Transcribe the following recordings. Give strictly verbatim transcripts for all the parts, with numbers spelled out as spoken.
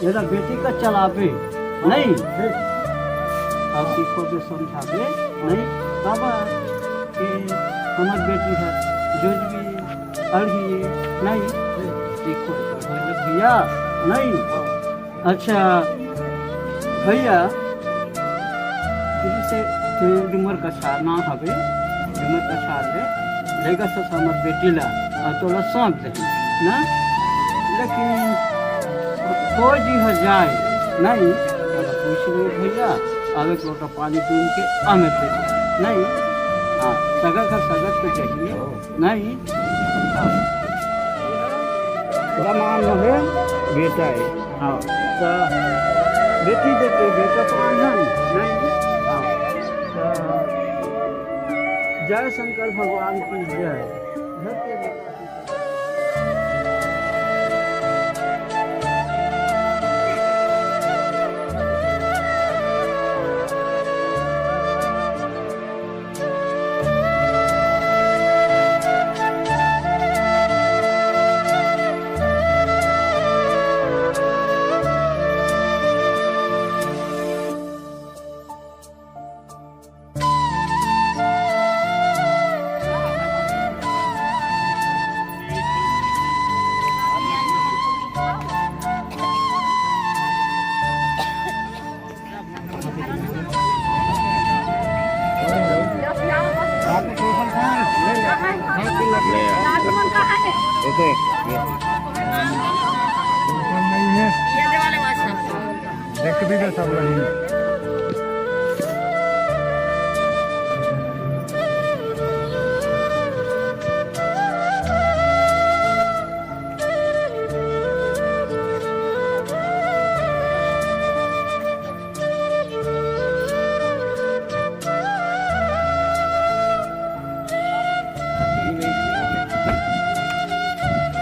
एला बेटी का चलाबे, नहीं? अब सीखो के समझाबे, नहीं? बाबा, कि हमर बेटी है, जो भी अड़ही, नहीं? सीखो, भैया, नहीं? अच्छा, भैया, जैसे डूमर कछार ना हवे, डूमर कछार ले, लेगा से हमर बेटी ला, और तोला सौंप दे, ना? लेकिन कोई जी हो जाए, नहीं, अगर पूछ ले भैया, अब एक लोटा पानी दून के आमे दे, नहीं? हाँ, सगत का सगत तो चाहिए, नहीं? हाँ। दमान है, बेटा है। हाँ। तो बेटी देते, बेटा पान है, नहीं? हाँ। तो जय शंकर भगवान की जय। घर के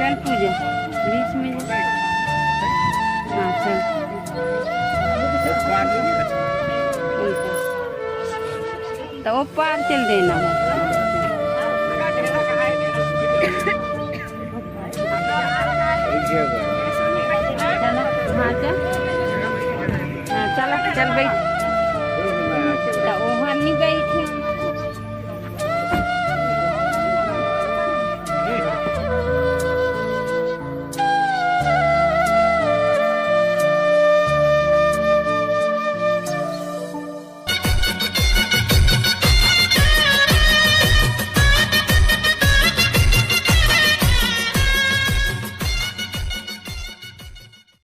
चल पूजा, बीच में जा। हाँ, चल। तो वो पार चल देना है। चलो, हाँ, चल। हाँ, चल, चल बैठ।